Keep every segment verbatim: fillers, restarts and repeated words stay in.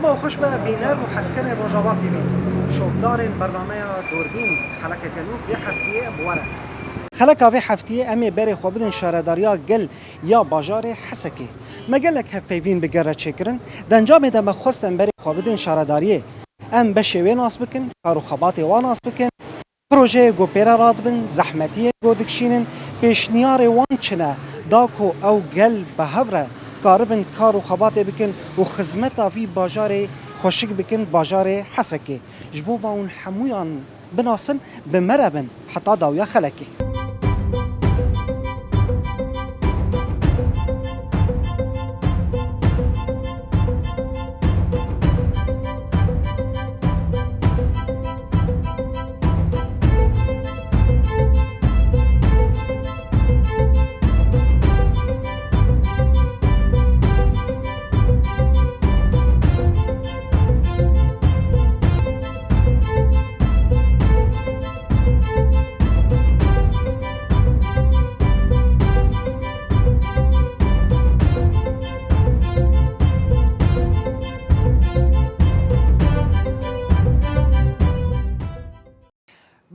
Xweş be bîner û hezkerên Rojava T V. Şopdarên bernameya Dorbîn, xelekeke nû vê heftiyê bi we re. Xeleka vê heftiyê em ê berê xwe bidin şaredariya gel ya bajarê Hesekê. Me gelek hevpeyvîn bi gel re çêkirin. Di encamê de me xwest em berê xwe bidin şaredariyê. Em beşê wê nas bikin, kar û xebatê wan nas bikin. Projeyê ku pê re radibin, zehmetiyên ku dikişînin, pêşniyarê wan çi ne, da ku ew gel bi hev re karibin kar û xebatê bikin û xizmeta vî bajarê xweşik bikin, bajarê Hesekê. Ji bo va hûn hemûyan binasin, bi me re bin heta dawiya xelekê.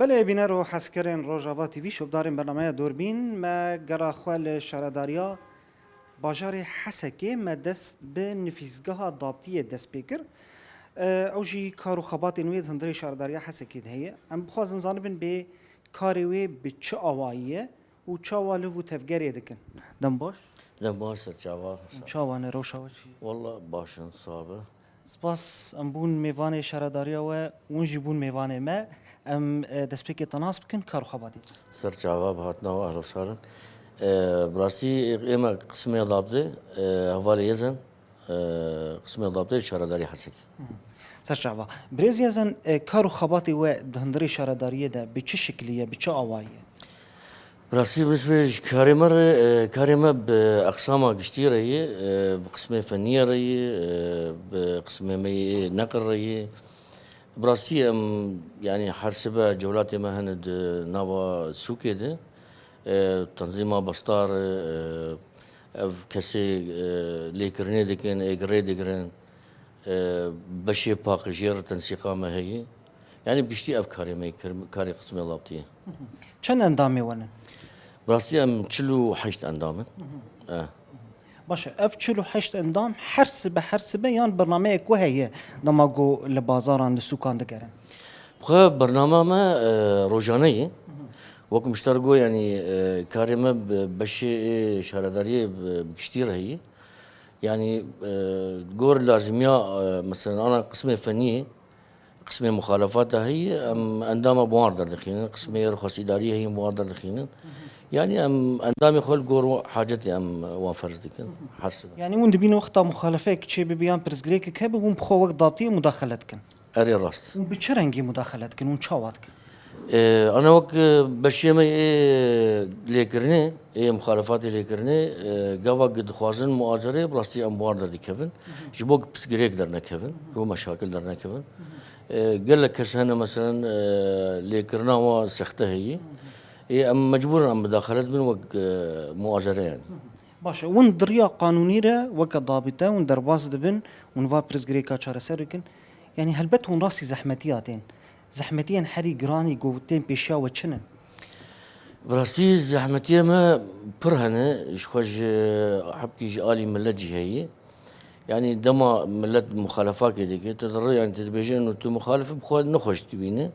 Belê bîner û hezkerên Rojava T V, şopdarên bernameya Dorbîn, me gera xwe li şaredariya bajarê Hesekê me dest bi nifîsgeha Dabtiyê dest pê kir. E, ew jî kar û xebatên wê di hundirê şaredariya Hesekê de heye. Em bixwazin zanibin bê karê wê bi çi awayî ye û çawa liv û tevgerê dikin. Dem baş. Dem baş, ser çava. Çawa ne, rewşa we çi ye? Walla baş in, sax be. Spas, em bûn mêvanê şaredariya we, hûn jî bûn mêvanê me. Em, e, destpêkê te nas bikin, kar û xebatê. Ser çava, bi hatina we, ehla şarin. E, bi rastî ê me qismê Dabtê, e, hevalê Yezen, e, qismê Dabtê şaredarî Hesekê. Hı hı. Ser çava. Birêz Yezen, e, kar û xebatê we di hundirê şaredariyê de bi çi şiklî ye, bi çi awayî ye? Bi rastî, min ji karê me re, e, karê me bi eqsama giştî re ye, e, bi qismê feniyê re ye, e, bi qismê me yê neql re ye. Bi rastî em, yanî her sibe cewlatê me hene di nava sûkê de, e, tenzîma bestar, e, ev kesê, e, lêkirinê dikin, êgirê digirin, e, beşê paqijiyê re tensîqa me heye. Yanî bi giştî ev karê me ye, kir-, karê qismê Dabtiyê. Çend endamê we ne? Bi rastî em çil û heşt endam in. Hı hı. Eh. Baş e, ev çil û heşt endam her sibe, her sibe yan bernameyek we heye dema ku li bazaran, li sûkan digerin? Xwe bernama me, e, rojane ye. Hı hı. Wek min ji te re got, yanî, e, karê me bi beşê ê şaredariyê bi, bi giştî re heye. Yanî, e, gor lazimiya, e, mesela ana qismê feniyê, qismê muxalefata heye, em endama bi wan derdixînin, qismê rixwestîdariyê heye bi wan derdixînin. Yanî em endamê xwe li gor hacetê em wan ferz dikin. Her sibe. Yanî hûn dibînin wexta muxalefeyek çêbibe yan pirsgirêkek hebe, hûn bi xwe wek Dabtiyê mudaxele dikin? Erê, rast. Hûn bi çi rengî mudaxele dikin? Hûn çawa dikin? E, ana wek, e, beşê me ê lêkirinê, ê muxalefatê lêkirinê, e, gava ku dixwazin muazerê, bi rastî em bi wan derdikevin. Hı hı. Ji bo ku pirsgirêk dernekevin, ji bo meşakil dernekevin. Hı hı. E, gelek kes hene, meselen, e, lêkirina wan sexte heye. Hı hı. Ê em mecbûr in em mudaxelet bin wek, e, muazere yani. Hı hı. Baş e, hûn di riya qanûnî re weke dabîte hûn derbas dibin, hûn va pirsgirêka çareser dikin. Yanî helbet hûn rastî zehmetiya tên. Zehmetiyên herî giranî ku tên pêşiya we çi ne? Bi rastî zehmetiyê me pir hene, ji xwe ji hebkî ji alî milet jî heye. Yanî dema milet muxalefakê dike, tu diri, yanî tu dibêje û tu muxalif î, bi xwe nexweş dibîne.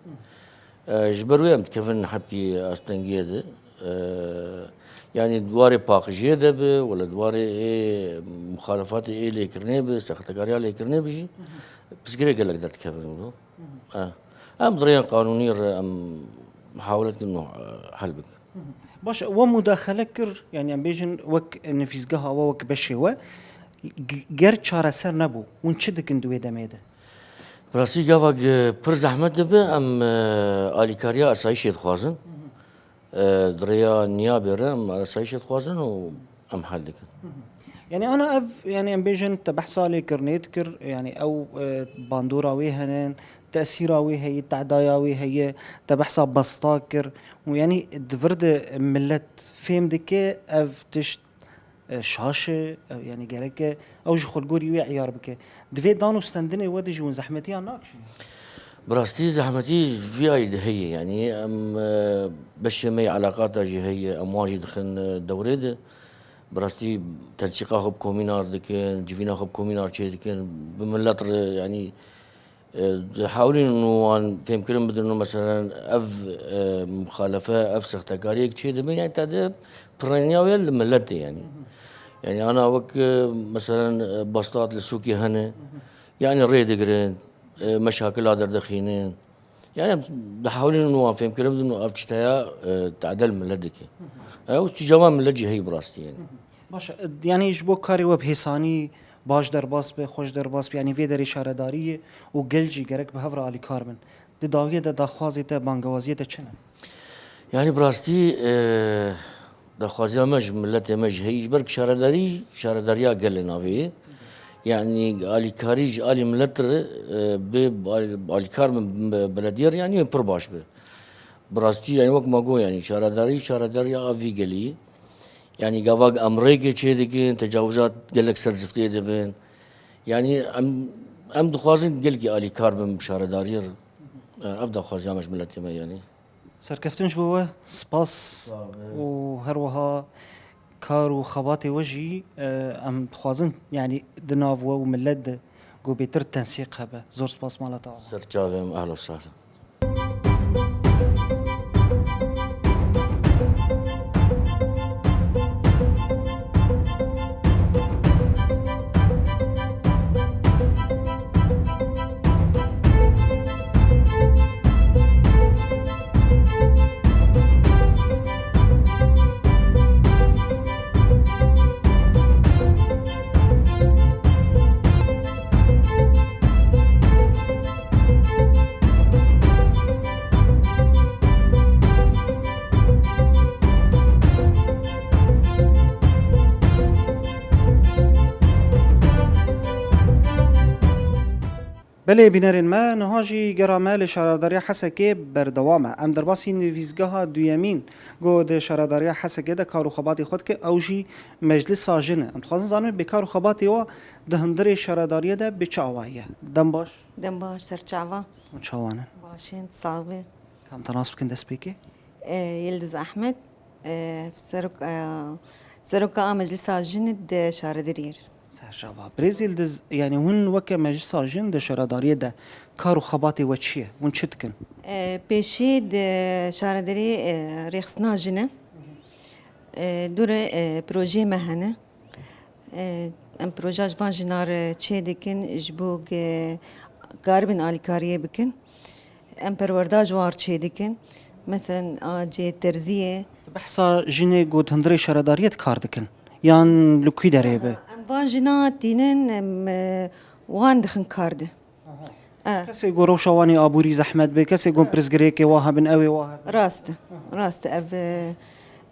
E, ji ber wê em dikevin hebkî astengiyê de. E, yanî di warê paqijiyê de be, wele di warê ê muxalefatê ê lêkirinê be, sextekariya lêkirinê be jî, pirsgirêk gelek derdikevin wilo. E, em di rêya qanûnî re em muhawelet dikin û, e, hel bikin. Baş e, we mudaxele kir, yanî em bêjin wek nifîsgeha we, wek beşê we, g-, ger çareser nebû, hûn çi dikin di wê demê de? Bi rastî gava ku pir zehmet dibe, em, e, alîkariya asayîşê dixwazin. E, di rêya niyabê re em asayîşê dixwazin û em hel dikin. Yanî ana ev, yanî em bêjin te behsa lêkirinê dikir, yanî ew, e, bandora wê hene, tesîra wê heye, tehdaya wê heye, te behsa besta kir û yanî di vir de milet fêm dike ev tişt e, şaş e, e, yanî gerek e ew ji xwe li gorî wê eyar bike. Di vê dan û stendinê we de jî hûn zehmetiyan nakişînin? Bi rastî zehmetî ji vî ayî de heye. Yanî em, e, beşê me yê eleqata jî heye, em wan jî dixin, e, dewrê de. Bi rastî tensîqa xwe bi komînar dikin, civîna xwe bi komînar çê dikin, bi milet re, yanî, e, dihewlînin û wan fêmkirin bidin û meselen ev, e, muxalefe, ev sextekariyek çê dibin, yanî te de piraniya wê li miletê yanî. Yanî ana wek, e, meselen, e, bastad li sûkê hene, yanî rê digirin, e, meşakila derdixînin. Yanî em dihewlînin wan fêmkirin bidin û ev çiteya, e, tade li milet dike. E, û îtîca van milet jî heye bi rastî yanî. Baş e, yanî ji bo karê we bi hêsanî baş derbas be, xweş derbas be, yanî vê derê şaredariyê û gel jî gerek bi hev re alîkar bin. Di dawiyê de daxwazê te, bangewaziyê te çi ne? Yanî bi rastî, e, daxwaziya me ji miletê me jî heye, ji ber ku şaredarî, şaredariya gelê navê ye. Yanî alîkarî ji alî milet re, e, bê alî-, alîkar bin be-, belediyê re, yanî pir baş be. Bi rastî, yanî wek me got, yanî şaredarî, şaredariya a vî gelî ye. Yanî gava em rêkê çê dikin, tecawizat gelek ser ziftê dibin. Yanî em, em dixwazin gelkî alîkar bin bi şaredariyê re. Ev daxwaziya me ji miletê me yanî. Serkeftin ji bo we, spas. Sağ ol. Û her wiha kar û xebatê we jî, e, em dixwazin, yanî di nav we û milet de ku bêtir tensîq hebe. Zor spas, mala te ava. Ser çavê me, ehlen we sehlen. Belê bînerên me, niha jî gera me li Şaredariya Hesekê berdewam e. Em derbasî nivîsgeha duyemîn ku di Şaredariya Hesekê de kar û xebatê xwe dike, ew jî Meclisa Jin e. Em dixwazin zanin bê kar û xebatê wa di hundirê şaredariyê de bi çi awayî ye. Dem baş. Dem baş, ser çava. Çawan in? Başên, sax be. Kam te nas bikin destpêkê? E, Yildiz Ehmed, e, serok, e, seroka a Meclisa Jin di şaredariyê. Serçava. Birêz Yildiz, yanî hûn weke Meclisa Jin di şaredariyê de kar û xebatê we çi ye? Hûn çi dikin? E, pêşî di şaredariyê, e, rêxistina jin e. E, dûre, e, projeyê me hene. E, em proja ji van jina re çê dikin, ji bo ge karibin alîkariyê bikin. Em perwerda ji wan re çê dikin. Meselen, a cê terziyê. Di behsa jinê ku di hundirê şaredariyê de kar dikin, yan li kû derê be? Em van jina tînin, em, e, wan dixin kar de. Aha. E. Kesê ku rewşa wan ê aborî zehmet be, kesê ku pirsgirêkê wa hebin, ew ê wa hebin. Rast e, rast e. Ev, e,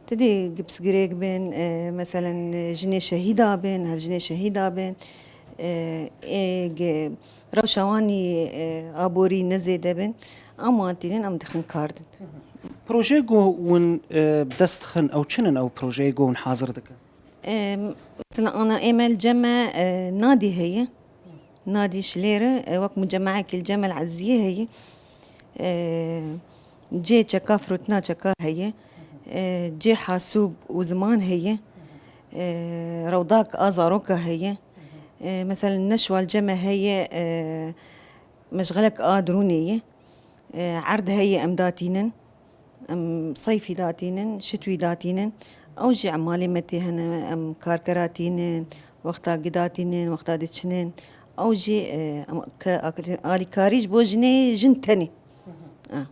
Tedê pirsgirêk bin, e, meselen, e, jinê şehîda bin, hevjinê şehîda bin, e, ê ge-, rewşa wan î, e, aborî ne zêde bin, em wan tînin, em dixin kar din. Projeyê ku hûn, e, bi dest dixin, ew çi ne ew projeyê ku hûn hazir dikin? E, mesela ana ê me li cem me, e, nadî heye. Nadî Şilêr e, wek mucemeyekî li cem me li Eziyê heye. E, cê çeka, firotina çeka heye. E, cê hasûb û ziman heye. E, rewdak a zaroka heye. E, mesela neşwa li cem me heye, e, meşxelek a dirûnê ye. E, erd heye em datînin. Em seyfî datînin, şitwî datînin. Ew jî emalê me tê hene, em karkera tînin, wexta gidatînin, wexta diçinin. Ew jî, e, em ke-, alîkarî ji bo jinê, jin tenê. Ah.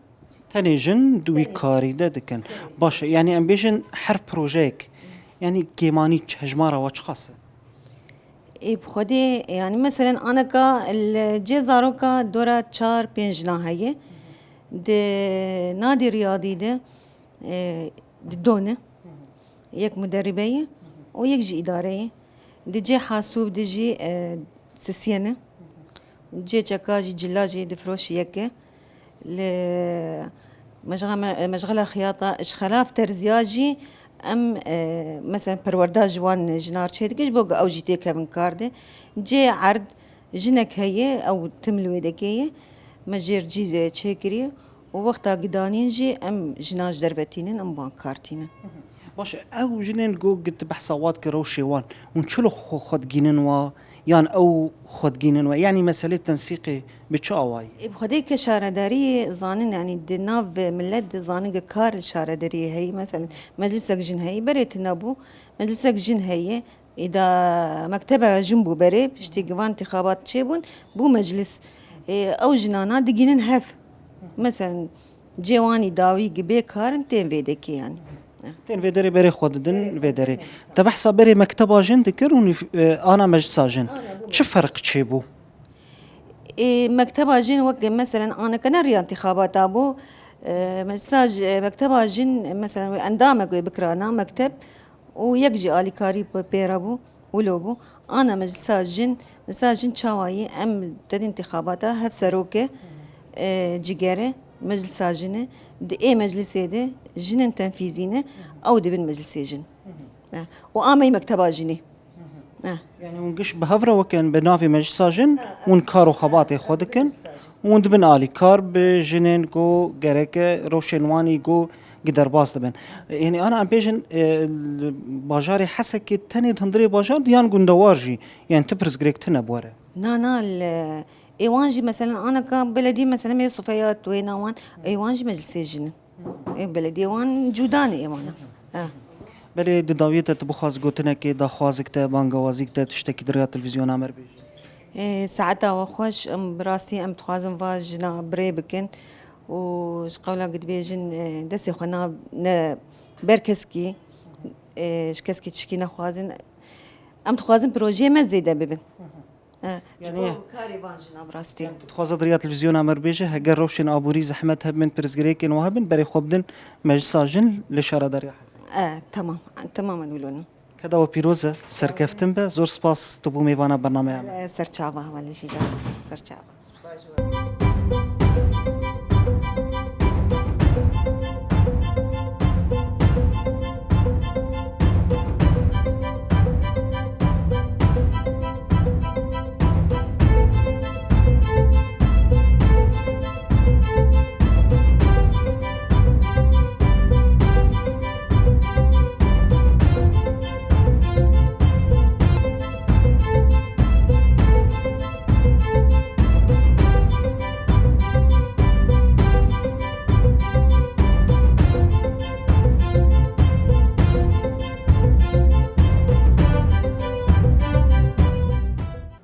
Tenê jin di wî karî de dikin. Baş e, yanî em bêjin her projeyek, yanî kêmanî çi, hejmara wa çiqas e? Ê bi xwedê, yanî meselen aneka li cê zaroka dora çar pênc jinan heye. Di nadî riyadî de, e, di do ne. Yek muderrîbe ye û yek jî îdare ye. Di cê hasûb de jî, e, sisiye ne. Cê çeka jî cila jî difiroşî yek e. Li meşxe-, me-, meşxela xiyata ji xelaf terziya jî Em, e, mesela perwerda ji wan jinar çêdike ji bo ku ew jî têkevin kar de. Cê erd jinek heye, ew tim li wê dekê ye. Me jêr cî çêkiriye û wexta gidanîn jî em jinan ji derve tînin, em wan kar tînin. Baş e, ew jinên ku git behsa wat ki rewşê wan, hûn çilo xwe, xwe digînin wa, yan ew xwe digînin we? Yanî meselê tensîqê bi çi awayî? Ê, bi xwedê ke şaredariyê zanin, yanî di nav milet de zanin ke kar şaredariyê heyî, meselen meclisek jin heyî, berê tune bû, meclisek jin heyî, îda mektebe jin bû berê, piştî givan intixabat çêbûn, bû meclis. Ê, ew jinana digînin hev. Meselen cê wanî dawî gi bê karin tên vê dekê yanî. Tên vê derê berê xwe didin vê derê. Te behsa berê mekteba jin dikir û nîf-, e, ana meclisa jin. Çi ferq çêbû? Ê, mekteba jin wek, meselen, anekene riya intixabata bû. E, meclisa j-, e, mekteba jin, meselen, wê endamek wê bikirana mekteb û yek jî alîkarî pê re bû, wilo bû. Ana meclisa jin, meclisa jin çawa yî? Em tenê intixabata hevseroke, e, cigere, meclisa jin e. Di ê meclisê de jinên tenfîzî ne, ew dibin meclisê jin. E, û ameyî mekteba jinê. Eh. Yani hûn giş bi hev re weke bi navê meclisa jin, hûn kar û xebatê xwe dikin. Hûn dibin alîkar bi jinên ku gereke rewşên wan î ku gi derbas dibin. Yani ana em bêjin, e, li bajarê Hesekê tenê di hundirê bajar de yan gundewar jî, yani tu pirsgirêk tune bi we re? Na, na, li ê wan jî, meselen, aneka beledî, meselen, ê sofeya wêna wan, ê wan jî meclisê jin in. Ê, belediyê wan cuda ne ê wana. Eh. Belê, di dawiyê te tu bixwaz gotinekê, daxwazek te, bangewazîk te, tiştekî di riya televîzyona me re bêjî? Ê, saeta we xweş, em bi rastî em dixwazin va jina bi rê bikin û ji qewla ku dibêjin, e, destê xwe na-, ne ber keskî, e, ji keskî tişkî nexwazin. Em dixwazin projeyê me zêde bibin. E, ji bo karê van jina bi rastî. Yani tu dixwaze di riya televîzyona me re bêje, heger rewşên aborî zehmet hebin, pirsgirêkên wa hebin, berê xwe bidin meclisa jin li şaredariya Hezê. E, temam. Temamen wilo ne. Keda we pîroz e, serkeftin be. Zor spas tu bû mêvana bernameya me. E, serçava, welê jî can. Serçava.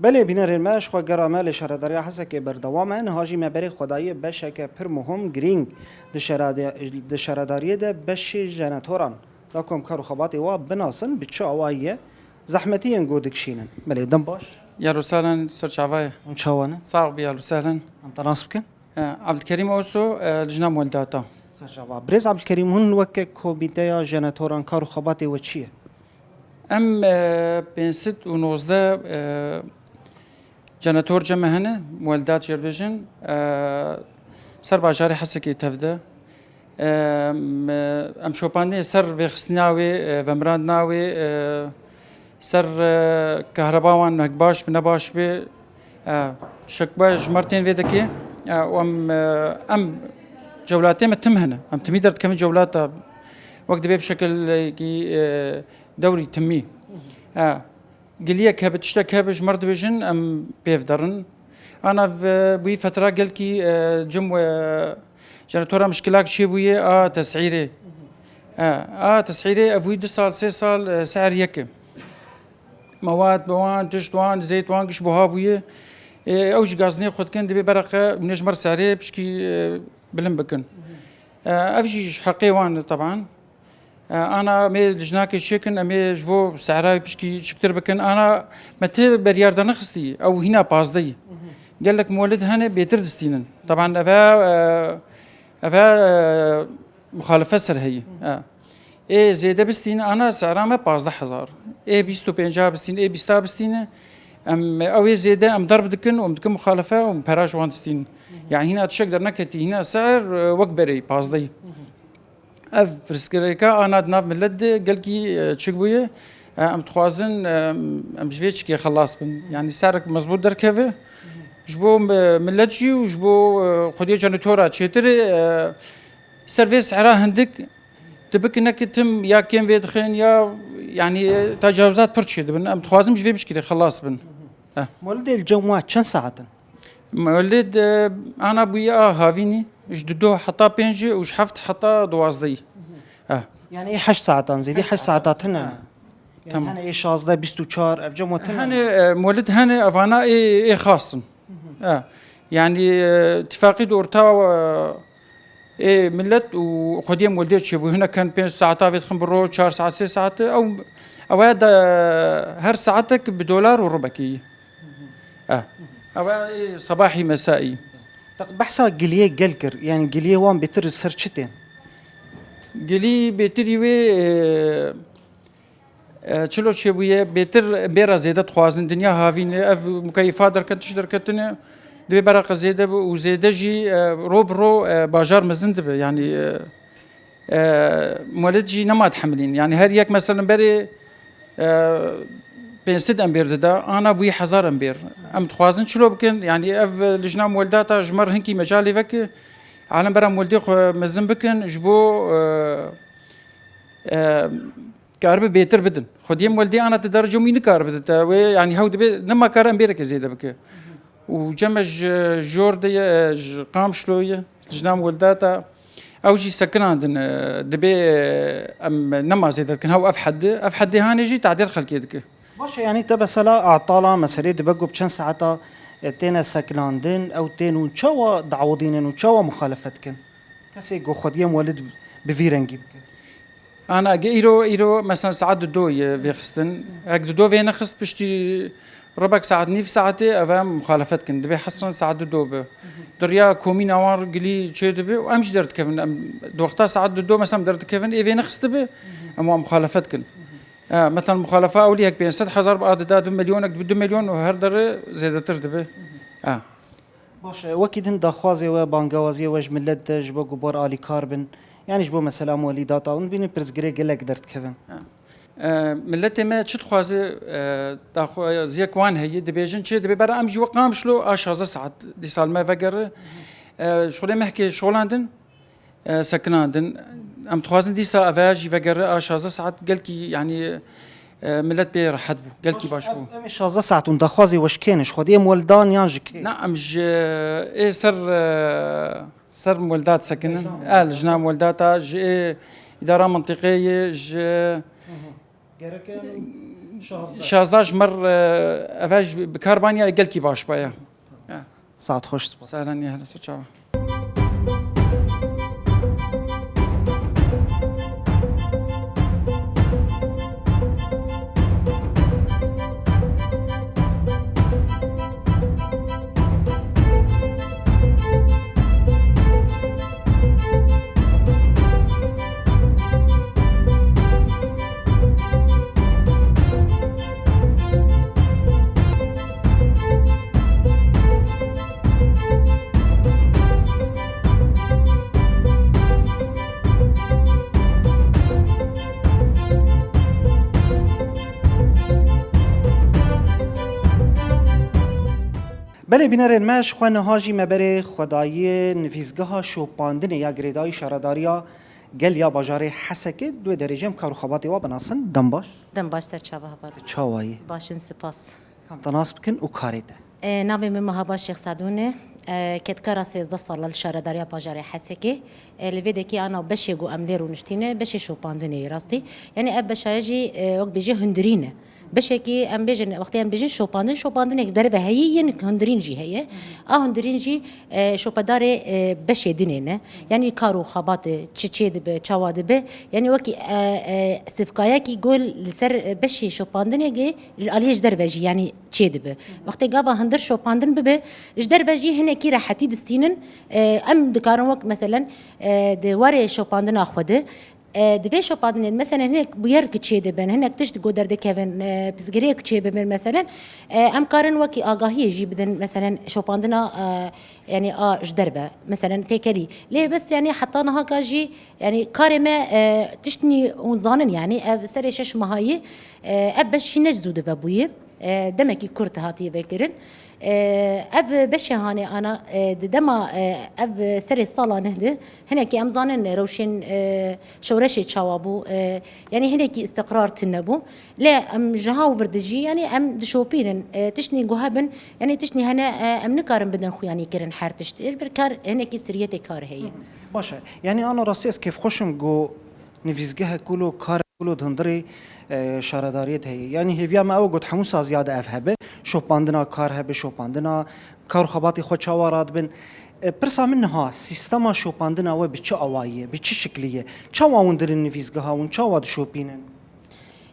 Belê bînerên me, ji xwe gera me li şaredariya Hesekê berdewam e. Niha jî me berê xwe daye beşeke pir muhim, girîng di şerade-, di şaredariyê de beşê jenetoran. Da ku em kar û xebatê wa binasin, bi çi awayî ye, zehmetiyên ku dikişînin. Belê, dem baş. Yalo sehlen, ser çava ye. Hûn çawa ne? Sax bî, yalo sehlen. Em te nas bikin? E, Abdulkerîm Oso, e, lijna muweldata. Ser çava. Birêz Abdulkerîm, hûn weke komîteya jenetoran kar û xebatê we çi ye? Em, e, pênc sed û nozdeh, e, jenetor cem me hene, muweldat jê re bêjin, e, ser bajarê Hesekê tev de. E, em, e, em şopandinê ser vêxistina wê, e, vemirandina wê, e, ser, e, kehreba wan hek baş bi ne baş bê, e, şekbe ji me re tên vê dekê, e, û em, e, em cewlatê me tim hene. Em timî derdikevin cewlata, wek dibê bi şekilekî, e, dewrî timî. E, Giliyek hebe, tiştek hebe ji me re dibêjin, em pêv derin. Ana ve-, bi wî fetra gelkî, e, cim we jenetora mişkilak çêbûye a tesîrê. E, a tesîrê ev wî du sal, sê sal, e, seher yek e. Mewad bi wan, tişt wan, zeyt wan giş buha bûye. E, ew jî gazinê xwe dikin, dibê bereqe, hûn ê ji me re seherê pişkî, e, bilind bikin. E, ev jî ji heqê wan e, teban. E, ana em ê lijnakê çêkin, em ê ji bo sehrayê pişkî çiktir bikin. Ana me ti beriyar de nexistî, ew hîna pazdeh yî. Gelek muwelid hene bêtir distînin. Teban eve, e, eve, e, muxalife ser heyî. E. Ê zêde bistîne, ana sehra me pazdeh hezar. Ê bîst û pênca bistîne, ê bîsta bistîne. Em, ew ê zêde em derb dikin û em dikin muxalife û em pera ji wan distînin. Yani hîna tişek derneketî, hîna sehr, e, wek berê pazdeh yî. Ev pirsgirêka ana di nav milet de gelkî, e, çik bûye. E, em dixwazin, e, em ji vê çikê xelas bin. Yanî serek mezbût derkeve. Ji bo mi-, milet jî û ji bo, e, xwediyê cenîtora çêtirê, e, ser vê sehra hindik dibikin, neke tim ya kêm vê dixin ya, yanî, e, tecawizat pir çêdibin. Em dixwazin ji vê pişkirê xelas bin. Eh. Mewlidê li cem we çend saet in? Mewlid, e, ana bûye a havînî, ji dudo heta pêncî û ji heft heta duwazdehî. Eh. Yani ê heşt saetan zêdî, heşt saeta tune ne. Eh. Yani tamam. Hene ê şazdeh, bîst û çar, ev cem we tune ne. Hene, e, mewlid hene, evana ê, ê xas in. Eh. Yani, e, tifaqî di orta, e, ê milet û xwediyê mewlidê çêbû. Hinek ken pênc saeta vê dixin bi ro, çar saet, sê saet. Ew, ew aya da her saetek bi dolar û rubekî. Eh. Ew aya ê sebahî mesaî. Teq behsa giliyê gel kir. Yani giliyê wan bêtir ser çi tên? Gilî bêtirî wê, e, E, çilo çêbûye, bêtir bêra zêde dixwazin, dinya havîn e, ev mukeyîfa derket, tişt derketine, divê beraqa zêde bi û zêde jî, e, ro bi ro, e, bajar mezin dibe. Yanî, e, e, mewlid jî nema dihemilîn. Yanî her yek, meselen, berê, e, pênc sed embêr dida, ana bûyî hezar embêr. Em dixwazin çilo bikin, yanî ev lijna mewlidata ji me re hinkî mecalê veke, alem bera mewlidê xwe mezin bikin, ji bo, e, e, karibe bêtir bidin. Xwediyê mewlidê ana te derece wî nikaribe dite. Wê, yanî hew dibe nema kare em bêreke zêde bike. Û cem me ji jor de ye, ji Qamişlo ye, ji nav mewlidata. Ew jî sekinandin, e, dibê, e, em nema zêde dikin. Hew ev heddi, ev heddê hanê jî tadêl xelkê dike. Baş e, yanî te mesela atala meselê dibe ku bi çend saeta, e, têne sekinandin, ew tên û çawa dawidînin û çawa muxalefet dikin? Kesê ku xwediyê mewlid bi vî rengî bike. Ana, ge îro, îro, mesela, saet dudo ye vêxistin. Ek dudo vê nexist, piştî ribek saet, nîv saetê, ev em muxalefet kin. Dibê hesran saet dudo be. Diriya komîna wan gilî çê dibe û em jî derdikevin. Em di wexta saet dudo, mesela, derdikevin, ê vê nexistibe, em wan muxalefet kin. E, mesela, muxalefa ewlî hek pênc sed hezar bi, a dida du milyonek dibe, du milyon û her dere zêdetir dibe. E. Baş e, wekî din daxwazê we, bangewaziyê we ji milet de, ji bo ku bar alîkar bin, yanî ji bo mesela mewlîdata hûn dibînin pirsgirêk gelek derdikevin. Ha. E, miletê me çi dixwaze, e, daxwaziyek wan heye, dibêjin çê dibe, bera em jî wek Qamişlo a şazdeh saet dîsa li me vegere. E, ji xwedê mehkê şolandin, e, sekinandin. Em dixwazin dîsa eve jî vegere a şazdeh saet gelkî, yanî, e, milet pê rehet bû, gelkî baş bû. Ev, ev ê şazdeh saet hûn daxwazê we ji kê ne? Ji xwediyê mewlidan yan ji kê? Na, em ji ê ser, e, ser mewlida disekinin. Lijna mewlida. E, lijna mewlidata, ji ê îdara mintîqê ye, ji Gerek e şazdeh. Şazdeh ji me re, e, eve ji bi kar baniya gelkî baş baya. Ya. Saet xweş, spas. Sehlan ya, hele ser çava. Belê bînerên me, ji xwe niha jî me berê xwedayiyê nivîsgeha şopandinê ya girêdayî şaredariya gel ya bajarê Hesekê, di wê derê jî em kar û xebatê wa binasin. Dem baş. Dem baş, ser çava heval. Tu çawa yî? Baş in, spas. Kam te nas bikin û karê te? E, navê min Mahaba Şêx Sadûn e. E, kedkara sêzdeh sal e li şaredariya bajarê Hesekê. E, li vê dekê ana beşê ku em lê rûniştîne, beşê şopandinê ye rastî. Yanî ev beşa ye jî, e, wek bêjî hundirîn e. Beşekî em bêjin, wextê em bêjin şopandin, şopandinek derve heyî yên hundirîn jî heye. A hundirîn jî, e, şopedarê, e, beşê dinê ne. Yanî kar û xebatê çi çê dibe, çawa dibe. Yanî wekî, e, e, sivkayekî ku li ser, e, beşê şopandinekê li aliyê ji derve jî, yanî çê dibe. Wextê gava hundir şopandin bibe, ji derve jî hinekî rehetî distînin. E, em dikarin wek meselen, e, di warê şopandina xwe de, E, di vê şopandinê, meselen, hinek bûyer ki çêdibin, hinek tişt ku derdikevin, e, pirsgirêk çêbibin, meselen, e, em karin wekî agahiyê jî bidin, meselen, şopandina, e, yanî a ji derve, meselen, têkelî. Lê bes, yanî heta niha ka jî, yanî karê me, e, tiştnî hûn zanin, yanî ev serê şeş mehayî, e, ev beş jî ne ji zû di vebûyî. E, demekî kurt hatiye vekirin. E, ev beşê hanê ana, e, di dema, e, ev serê sala neh de hinekî em zanin rewşên, e, şoreşê çawa bû, e, yanî hinekî îstiqrar tune bû. Lê em ji ha û vir de jî, yanî em dişopînin, e, tiştnî guhe bin, yanî tiştnî hene, e, em nikarin bidin xuyanî kirin her tişt. Ji ber kar hinekî siriyetê kar heye. Baş e. Yanî ana rastî ez kêfxweş im ku nivîsgehe ku lo kar ku lo di hundirê, e, şaredariyê de heye. Yanî hêviya me ew e ku di hemû saziya de ev hebe, şopandina kar hebe, şopandina kar û xebatê xwe çawa radibin. E, pirsa min niha, sîstema şopandina we bi çi awayî ye, bi çi şiklî ye? Çawa hûn dirin nivîsgeha hûn, çawa dişopînin?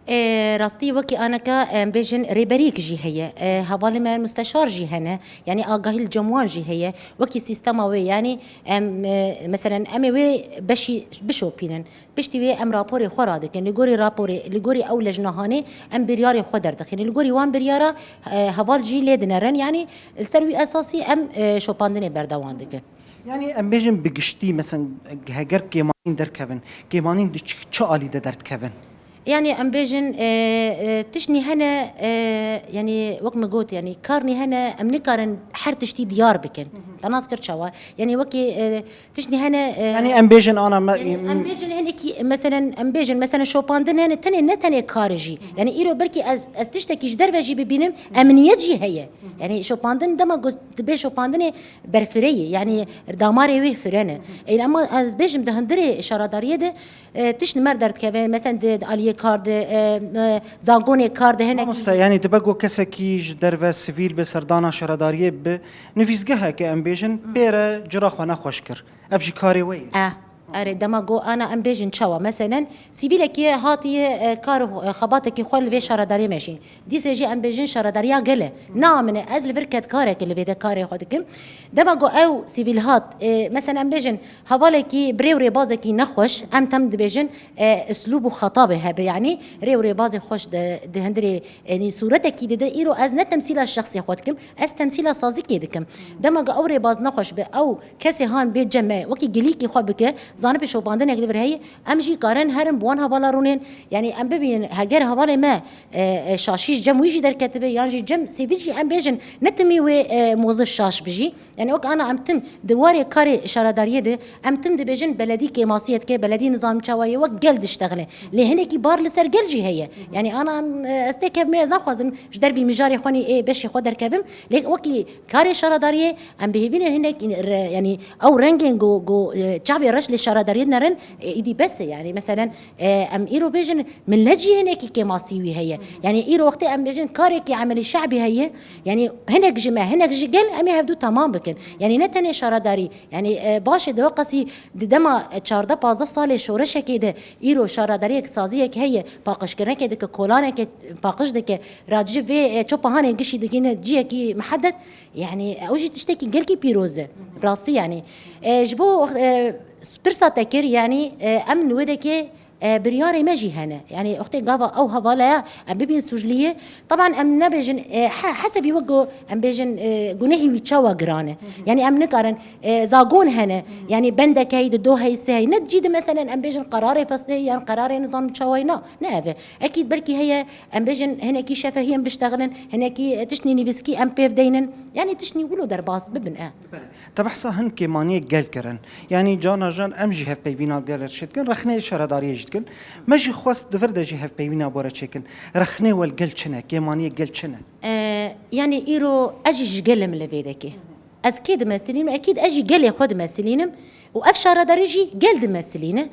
E, rastî wekî aneka, em bêjin rêberiyek jî heye. E, hevalê me musteşar jî hene. Yanî agahî li cem wan jî heye. Wekî sîstema wê, yanî em, e, meselen em ê wê beşî bişopînin. Piştî wê em raporê xwe radikin. Li gorî raporê, li gorî ew lejnahanê em biryarê xwe derdixînin. Li gorî wan biryara, e, heval jî lê dinerin. Yanî li ser wî esasî em, e, şopandinê berdewam dikin. Yanî em bêjin bi giştî, meselen, heger kêmanîn derkevin, kêmanîn di çi, çi alî de derdikevin? Yanî em bêjin, e, e, tiştnî hene, e, yanî wek min got, yanî karnî hene, em nikarin her tiştî diyar bikin. Hı hı. Te nas kir çawa? Yanî wekî, e, tiştnî hene, e, Yanî em bêjin ana me, yanî em bêjin hinekî, meselen, em bêjin, meselen, şopandin hene, tenê, ne tenê karê jî. Hı hı. Yanî îro belkî ez, ez tiştekî ji derve jî bibînim, Hı hı. emniyet jî heye. Hı hı. Yanî şopandin dema got, dibê şopandinê berfireyê, yanî damarê wê firene. Hı hı. Ê, ama ez bêjim di hundirê şaredariyê de, e, tişt li me re derdikeve, meselen di, di aliyê kar de, e, e, zagonê kar de hinek. Mamoste, yanî dibe ku kesekî ji derve sivîl bi serdana şaredariyê bi nivîsgeheke em bêjin, Hı. pê re cira xwe nexweş kir. Ev jî karê we ye. Eh, erê, dema got ana em bêjin çawa? Meselen, sivîlekî hatiye, e, kar, e, xebatekî xwe li vê şaredariyê meşîn. Dîsê jî em bêjin şaredariya gel e. Na min e, ez li vir kedkareke li vê de karê xwe dikim. Dema ku ew sivîl hat, e, meselen em bêjin hevalekî bi rê û rêbazekî nexweş, em tem dibêjin, e, uslûb û xetabê hebe, yanî rê û rêbazê xweş di, di hundirê, yanî sûretekî dide. Îro ez ne temsîla şexsê xwe dikim, ez temsîla sazîkê dikim. Dema ku ew rêbaz nexweş be, ew kesê han bê cem me, wekî gilîkî xwe bike, zanibe şopandinek li vir heye, em jî karin herin bi wan hevala rûnên, yanî em bibînin, heger hevalê me, e, e, şaşî ji cem wî jî derketibe, yan jî cem sivîl jî em bêjin, ne timî wê, e, mozif şaş bi jî. Yanî wek ana em tim di warê karê şaredariyê de, em tim dibêjin beledî kêmasiyê dike, beledî nizam çawa ye, wek gel diştexile. Lê hinekî bar li ser gel jî heye. Yanî ana em, e, ez têkevim, ez naxwazim ji dervî mijarê xwe nî ê beşê xwe derkevim. Lê wekî karê şaredariyê, em bi hêvî ne hinek re-, yanî ew rengên ku, ku, e, çavê reş lê şaredariyê dinerin, e, îdî bes e. Yanî meselen, e, em îro bêjin millet jî hinekî kêmasî wî heye. Yanî îro wextê em bêjin karekî emelî şe'bî heye, yanî hinek ji me, hinek ji gel, em ê hevdû temam bikin. Yanî ne tenê şaredarî, yanî, e, baş e di weqasî di dema, e, çardeh pazdeh salê şoreşekê de îro şaredariyek, saziyek heye, paqijkirinekê dike, kolaneke paqij dike, racî vê, e, çopa hanê gişî digihîne ciyekî mihedet, yanî ew jî tiştekî gelkî pîroz e. Rastî yanî. E, ji bo, e, pirsa te kir, yanî, e, em li wê dekê, e, biryarê me jî hene. Yanî wextê gava ew hevala ya, em bibîn sûcliyê. Teban em nebêjin, e, he-, hesebî wek ku em bêjin, e, gunehî wî çawa giran e. Yanî em nikarin, e, zagon hene. Yanî bendek heyî di do heyî sê heyî. Ne cî di meselen em bêjin qerarê feslê yan qerarê nizam çawayî na. Ne ev e. Ekîd belkî heye, em bêjin hinekî şefehî em biştexilin, hinekî, e, tiştnî nivîskî em pêv deynin. Yanî tiştnî wilo derbas bibin e. Belê. Te behsa hin kêmaniyê gel kirin. Yanî carna jan em jî hevpeyvîna gel re çêdikin, rexneyê şaredariyê jî dikin. Me jî xwest di vir de jî hevpeyvîna bo re çêkin. Rexnê we li gel çi ne? Kêmaniyê gel çi ne? E, yanî îro ez jî ji gel im li vê dekê. Ez kê dimesilînim? Ekîd ez jî gelê xwe dimesilînim û ev şaredarî jî gel dimesilîne.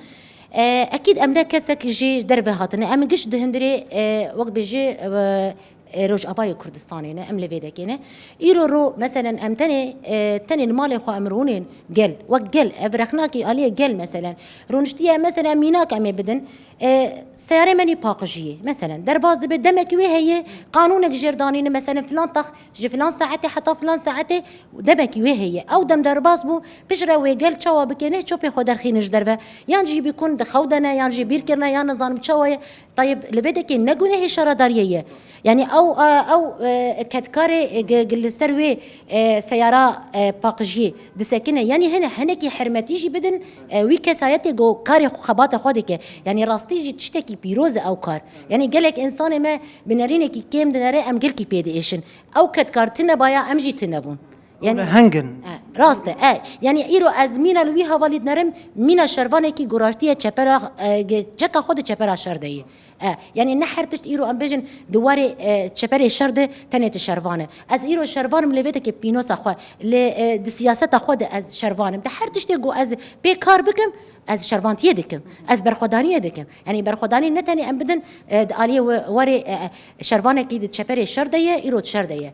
E, ekîd em ne kesek jî ji derve hatine. Em giş di hundirê, e, wek bêjî, e, e, Rojavayê Kurdistanê ne, em li vê dekê ne. Îro ro, meselen, em tenê, e, tenê li malê xwe em rûnên gel, wek gel, ev rexnakî aliyê gel, meselen. Rûniştiye, meselen, mînak em ê bidin, e, seyarê me nî paqijiyê, meselen, derbas dibe, demekî wê heye, qanûnek jêr danîne, meselen, filan tax, ji filan saetê heta filan saetê demekî wê heye. Ew dem derbas bû, piştre wê gel çawa bike, ne çopê xwe derxînin ji derve. Yan jî bîkun di xew de ne, yan jî bîr kirine, yan nizanim çawa ye. Tayeb, li vê dekê ne gunehê şaredariyê ye. Yanî ew, e, ew, e, kedkarê, e, ge-, ge-, li ser wê, e, seyara, e, paqijiyê disekine. Yanî hene, hinekî hermetî jî bidin, e, wî kesayetê ku karê xwe, xebata xwe dike. Yanî rastî jî tiştekî pîroz e ew kar. Yanî gelek însanê me bi nerînekî kêm dinere, em gelkî pê diêşin. Ew kedkar tune baya, em jî tune bûn. Yanî, hingin. E, rast e, e. Yanî îro ez mîna li wî hevalî dinerim, mîna şervanekî goraştiye çepera, e, ge-, ceka xwe di çepera şer de ye. E, yanî ne her tişt îro em bêjin di warê, e, çeperê şer de tenê tu şervan e. Ez îro şervan im, li vê dekê pînosa xwe, li, e, di siyaseta xwe de ez şervan im. Di her tiştê ku ez pê kar bikim, ez şervantiyê dikim, ez berxwedaniyê dikim. Yanî berxwedanî ne tenê em bidin, e, di aliyê we-, warê, e, e, şervanekî di çeperê şer de ye, îro di şer de ye.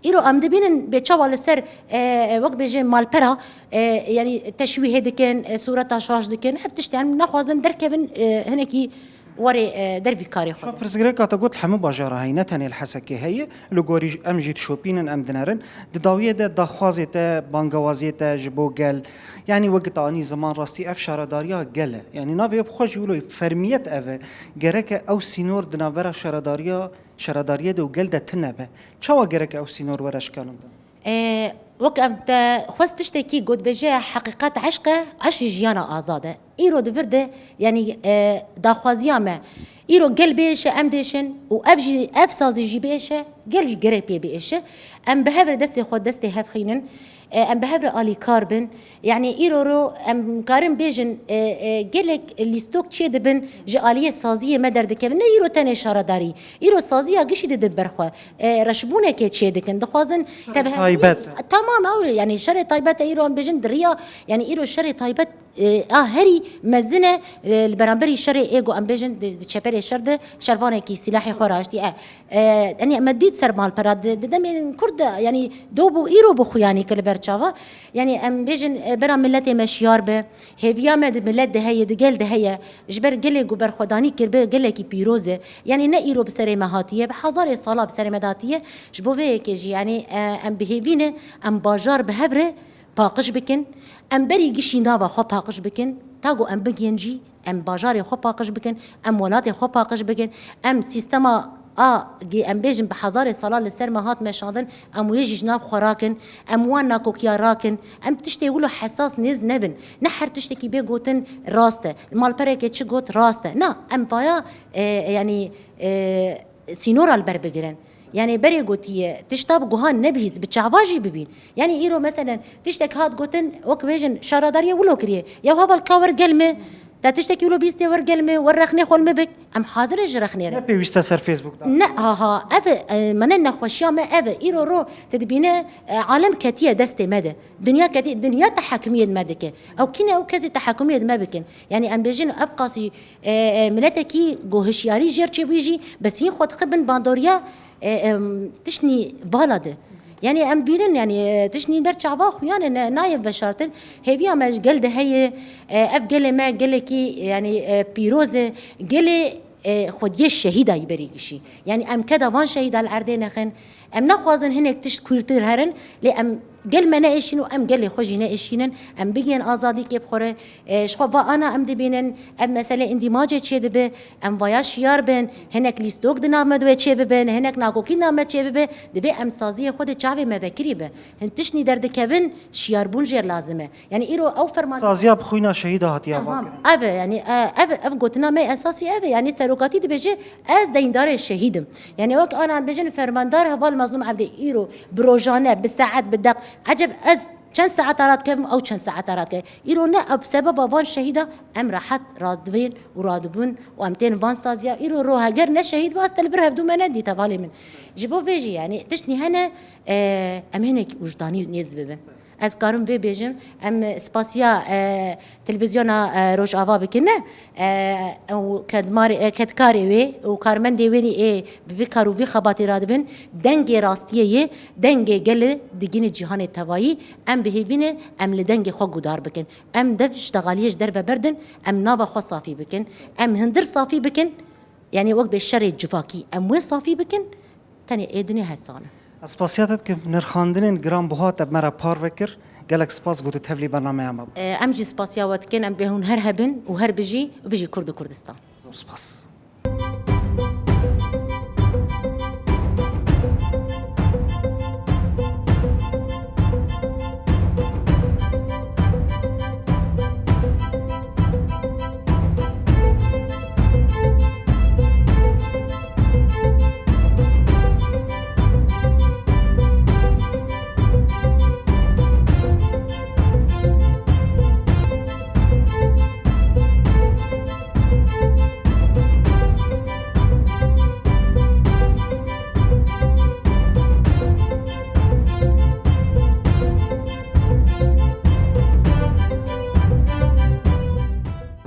Îro em dibînin bê çawa li ser, e, e, wek bêjin malpera, e, yanî teşwîhê dikin, e, sûreta şaş dikin, ev tişt em naxwazin derkevin, e, hinekî warê, e, dervî karê xwe. Pirsgirêka te got li hemû bajara heye, ne tenê li Hesekê heye. Li gorî em jî dişopînin, em dinerin. Di dawiyê de daxwazê te, bangewaziyê te ji bo gel, yanî wek te anî ziman, rastî ev şaredariya gel e. Yanî navê xwe jî wilo fermiyet ev e. Gereke ew sînor di navbera şaredariya, şaredariyê de û gel de tune be. Çawa gereke ew sînor were şikandin? E, wek em te xwest tiştekî got, bêje heqîqet eşq e, eşq jî jiyana azad e. Îro di vir de, yanî, e, daxwaziya me, îro gel biêşe, em diêşin û ev jî, ev sazî jî biêşe, gel jî gerê pê biêşe. Em bi hev re destê xwe destê hev xînin, e, em bi hev re alîkar bin. Yanî îro ro em karin bêjin, e, e, gelek lîstok çê dibin ji aliyê saziyê me derdikevin. Ne îro tenê şaredarî, îro saziya gişî didin ber xwe. E, reşbûnekê çê dikin. Dixwazin tev-, taybet. Tamam, ew, yanî şerê taybet e, îro em bêjin di riya, yanî îro şerê taybet, e, a herî mezin e, e, li beramberî şerê ê ku em bêjin di, di çeperê şer de şervanekî sîlahê xwe raştî e. E, yanî me dît ser malpera di, di demên kurd de, yanî do bû îro bû xuyanî kir li ber çava. Yanî em bêjin, e, bera miletê me şiyar be, hêviya me di milet de heye, di gel de heye. Ji ber gelê ku berxwedanî kiribe, gelekî pîroz e. Yanî ne îro bi serê me hatiye, bi hezarê sala bi serê me de hatiye. Ji bo vê yekê jî, yanî, e, em bi hêvî ne, em bajar bi hev re paqij bikin. Em berî gişî nava xwe paqij bikin. Ta ku em bigihên jî, em bajarê xwe paqij bikin, em welatê xwe paqij bikin, em sîstema a, gê em bêjin bi hezarê sala li ser me hat meşandin, em wê jî ji nav xwe rakin, em wan nakokiya rakin, em tiştê wilo hesas nêz nebin. Ne her tiştekî bê gotin rast e. Malperekê çi got rast e. Na, em vaya, e, yanî, e, sînora li ber bigirin. Yanî berê gotiye, tişta bi guhan nebihîz, bi çava jî bibîn. Yanî îro meselen tiştek hat gotin, wek bêjin şaredariyê wilo kiriye. Ya heval ka wer gel me, te tiştekî wilo bîstiye wer gel me, wer rexnê xwe li me bik. Em hazir in ji rexnê re. Ne pêwîst e ser Facebook da. Ne, ha, ha, ev e, e, mene nexweşiya me ev e. Îro ro te dibîne, e, alem ketiye destê me de. Dinya ketiye, dinya tehekimiyê me dike. Ew kî ne ew kesî tehekimiyê me bikin. Yanî em bêjin ev qasî, e, e, miletekî ku hişyarî jêr çêbûyî jî, bes hîn xwe dixe bin bandoriya, e, em, tiştnî vala de. Yanî em bînin, yanî, e, tiştnî ber çava xuyan e, ne, nayê veşartin. Hêviya me ji gel de heye, e, ev gelê me gelekî, yanî, e, pîroz e, gelê, e, xwediyê şehîda yî berî gişî. Yanî em keda van şehîda li erdê nexin. Em naxwazin hinek tişt kûrtir herin, lê em gel me neêşîn û em gelê xwe jî neêşînin. Em bigihên azadîkê bi xwe re. E, ji xwe va ana em dibînin, ev mesele îndîmacê çêdibe, em vaya şiyar bin, hinek lîstok di nav me de wê çêbibin, hinek nakokî di nav me çêbibe, divê em saziyê xwe de çavê me vekirî be. Hin tiştnî derdikevin, şiyarbûn jêr lazim e. Yanî îro ew ferman. Saziya bi xwîna şehîda hatiye avakirin. Ev e, yanî, e, ev, ev gotina me esasî ev e. Yanî serokatî dibêje, ez deyndarê şehîd im. Yanî wek ana em bêjin fermandar heval Mazlûm Evdê îro bi rojane, bi saet, bi deq. Eceb ez çend saeta radikevim, ew çend saeta radikeve. Îro ne, ev sebeba van şehîda em rehet radivên û radibûn û em tên van saziya. Îro ro heger ne şehîd ba, ez te li vir hevdû me nedît hevalê min. Ji bo vê jî, yanî tiştnî hene, e, em hinek wijdanî nêz bibin. Ez karim vê bêjim, em spasiya, e, televîzyona, e, Rojava bikin, e, û kedmarê, e, kedkarê wê û karmendê wê ê bi vî kar û vî xebatê radibin, dengê rastiyê yê, dengê gelê digihîne cîhanê tevayî, em bi hêvî ne, em li dengê xwe guhdar bikin. Em dev ştexaliyê ji derve berdin, em nava xwe safî bikin, em hundir safî bikin, yanî wek bê şerê civakî, em wê safî bikin, tenê ê dinê hesan e. Ez spasiya te dikim, nirxandinên giranbuha te bi me re parve kir. Gelek spas ku tu tevlî bernameya me bû. E, em jî spasiya we dikin, em bê hûn her hebin û her bijî û bijî Kurd û Kurdistan. Zor spas.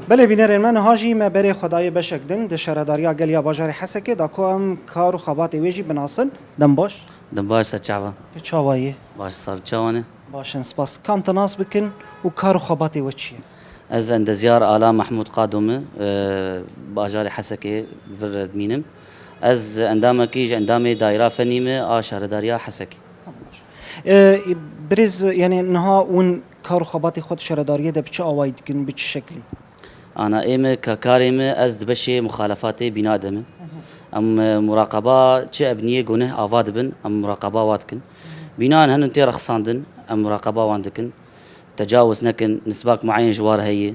Belê bînerên me, niha jî me berê xwe dayê beşek din di şaredariya gel ya bajarê Hesekê da ku em kar û xebatê wê jî binasin. Dem baş. Dem baş, ser çava. Tu çawa yî? Baş, sav çawa ne? Baş in, spas. Ka em te nas bikin û kar û xebatê we çi ye? Ez endezyar Ala Mehmûd Qado me, e, bajarê Hesekê vir re dimînim. Ez endamekî ji endamê Daîra Fenî me a Şaredariya Hesekê. Tamam, baş. E, birêz, yani niha hûn kar û xebatê xwe di şaredariyê de bi çi awayî dikin, bi çi şeklî? Ana ê me, ka karê me, ez di beşê muxalefatê bîna de me. Em, e, muraqeba çi ebniyê guneh ava dibin, em muraqeba wa dikin. Bînan henin tê rexsandin, em muraqeba wan dikin. Tecawuz nekin, nisbak muayen ji war heye.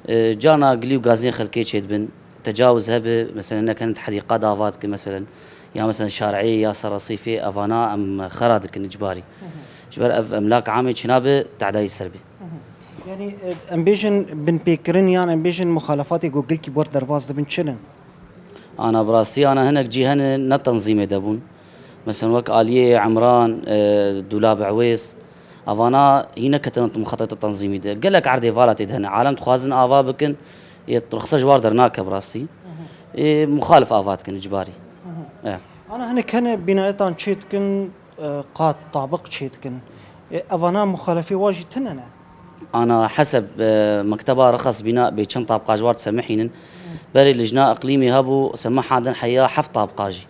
E, carna gilî û gazên xelkê çêdibin. Tecawuz hebe, mesela, nekin di hedîqa de ava dikin, mesela, ya, mesela, şareyê ya ser resîfê, evana em xera dikin icbarî. Ji ber ev emlak amê çi nabe, tedayî ser bê. Yanî, e, em bêjin binpêkirin yan em bêjin muxalefatê ku gilkî bor derbas dibin çi ne? Ana bi rastî, ana hinek cî hene ne tenzîmê de bûn. Mesela wek Aliyê Emran, e, Dûlab Ewês, evana hî neketine muxatalata tenzîmî de. Gelek erdê vala tê de hene. Alem dixwazin ava bikin, yê rixse ji war dernake bi rastî. Ê muxalif ava dikin icbarî. E. Ana hinek hene bînayetan çê dikin, e, qat, tabiq çêdikin. E, evana muxalefê wa jî tune ne? Ana heseb, e, mekteba rixas bîna bê çend tabqa ji war disemihînin. Berê lijna iqlîmê hebû, semiha din heya heft tabqa jî.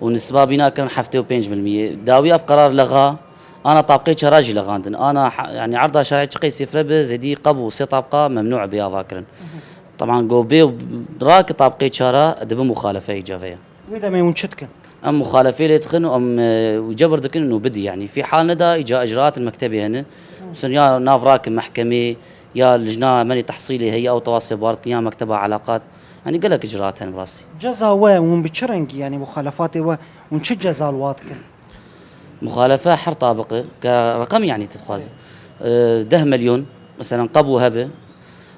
Û nisba bîna kirin heftê û pênc milmiyê. Dawî ev qerar lexa, ana tabqê çara jî lexandin. Ana ha-, yani erda şerî çi qey sifre bi, zêdî qebû sê tabqa memnû bê ava kirin. Teban go bê raki tabqê çara dibi muxalefe îcaveya. Wê demê hûn çi dikin? Em muxalefê lê dixin û em, e, û cebir dikin û bidî, yanî fî hal neda îca icraat li mektebê hene. Mesela ya nav rakin mehkemê, ya lijna menî tehsîlê heye, ew tewa sêbar dikin ya mekteba elaqat. Yanî gelek icraat hene bi rastî. Ceza we hûn bi çi rengî, yanî muxalefatê we hûn çi ceza li wa dikin? Muxalefe her tabiqe, ke reqem yanî tu dixwazî. E, deh milyon, mesela qebû hebe,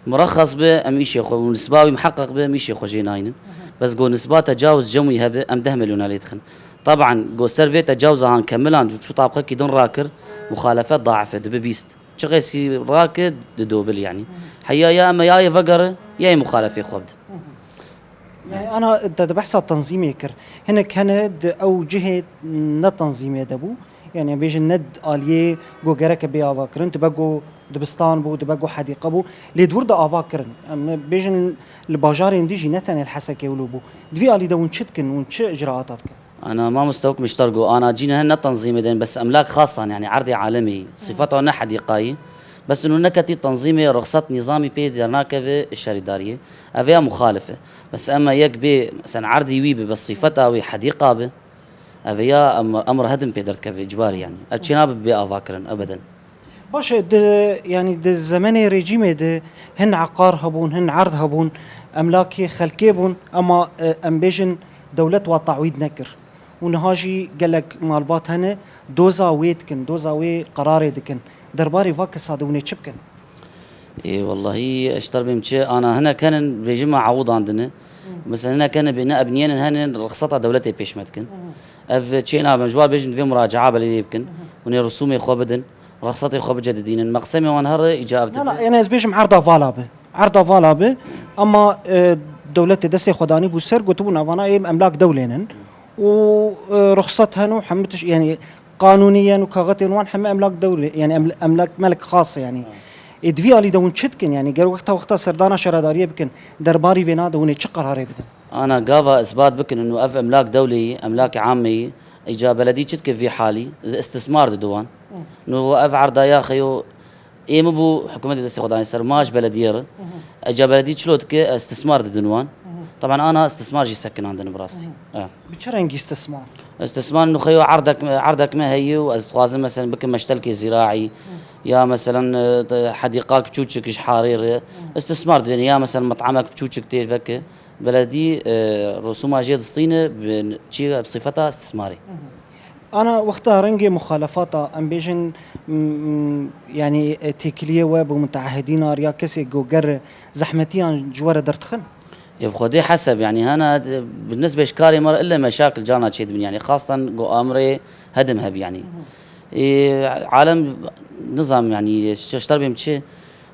Murexas be, em îşê xwe û nisba wî miheqeq be, em îşê xwe jê naynin. Bes go nisba tecawuz cem wî hebe, em deh milyona lê dixin. Teban, go ser vê tecawuza han kemilan çû tabqekî din rakir, muxalefet daif e, dibe bîst. Çi qesî rake, didobil yanî. Heya ya em ya yê vegere, ya yê muxalefê xwe bide. Yani ana te di behsa tenzîmê kir. Hinek hene di ew cihê ne tenzîmê de bû. Yani em bêjin ne di aliyê ku gereke bê ava kirin, dibe ku dibistan bû, dibe ku hedîqe bû. Lê di wir de ava kirin. Em bêjin li bajarên dî jî ne tenê li Hesekê wilo bû. Di vî alî de hûn çi dikin, hûn çi icraata dikin? Ana mamoste wek mişter got, ana cî ne, ne tenzîmê de, bes emlak xasan, yani erdê alemê, sifeta ne hedîqayî. Bes û neketî tenzîmê, rixset nîzamî pê dernakeve şerîdariyê. Ev ya muxalif e. Bes ema yek bê, mesela erdî wî bi, bes sifeta wî hedîqa bi. Ev ya em, emr hedin pê derdikeve, icbarî yani. Ev çênabe bê ava kirin, ebeden. Baş e, di, yani di zemenê rejîmê de hin eqar hebûn, hin erd hebûn, emlakê xelkê bûn, ema, e, em bêjin dewlet wa tawîd nekir. Û niha jî gelek malbat hene, doza wê dikin, doza wê qerarê dikin. Derbarê va kesa de hûn ê çi bikin? Ê, wellahî, ez ji te re bêm çi, ana hinek henin, bêjin me ewidandine. Mesela hinek henin bê ne ebniyên hene, rixseta dewletê pêş me dikin. Ev çê nabe, ji wan bêjin divê muracaa belediye bikin. Hûn ê risûmê xwe bidin. rexsetê xwe bicedidînin. Meqsemê wan here îca ev Na, na, dibe. yani ez bêjim erda vala bi. Erda vala bi. Ama, e, dewletê destê xwe danî bû ser, gotibû navana ê emlak dewlênin. Û, e, ruxsat hene û hemû tişt, yani qanûnî yen û kaxetên wan hemû emlak dewlê, yani eml-, emlak melek xas yani. Ê di vî alî de hûn çi dikin? Yani ger wexta wexta serdana şaredariyê bikin, derbarî vê nade hûn ê çi qerarê bidin? Ana gava isbat bikin û ev emlak dewlê yî, emlak amê yî, îca beledî çi dike vî halî? Istismar dide wan. Nû ev erdaya xeyo ê min bû hikûmetê destê xwe danî ser, ma ji belediyê re. Îca beledî çilo dike, istismar didin wan. Taban ana istismar jî sekinandin bi rastî. E. Bi çi rengî istismar? Istismar nû xeyo erdek, erdek me heye û ez dixwazim mesela bikim meştelkê zîraî ya mesela, e, hedîqak çûçik ji harê re. Istismar didin ya mesela met'amek çûçik tê veke. Beledî, e, rusûma jê distîne bi çi, bi sifeta istismarê. Ana wexta rengê muxalefata, em bêjin, m-, m-, yani, e, têkiliyê we bi muteahidîn ar ya kesê ku ger zehmetiyan ji we re derdixin? Yê bi xwedê heseb, yani, hena, e, bi nisbê ji karê me re ille meşakil cana çêdibin, yani, xastan ku amrê hedim heb, yani. Ê, alem nizam, yani, şişter bêm çi,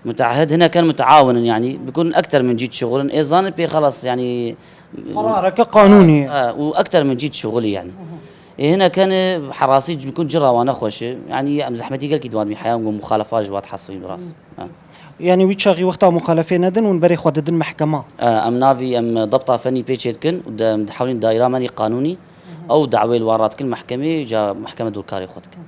muteahid hinek hene muteawin in, yani, bikun ekter min cî şixulin. Ê, zanin pê xelas, yani, Qerareke qanûnî ye. Ha, û ekter min cî şixulî, yani. Ê, hinek hene herasî bikun cira wan nexweş e. Yani, em zehmetî gelkî diwan bî heya, û muxalefa ji wat hesilî bi rast. Ha. Yani, wî çaxî wexta muxalefê nedin, hûn berê xwe didin mehkema. E, em navî, em debta fenî pê çê dikin û de, em dihewlîn daîra menî qanûnî. Ew dawê li wan radikin mehkemê, ca mehkeme dûrkarê xwe dikin.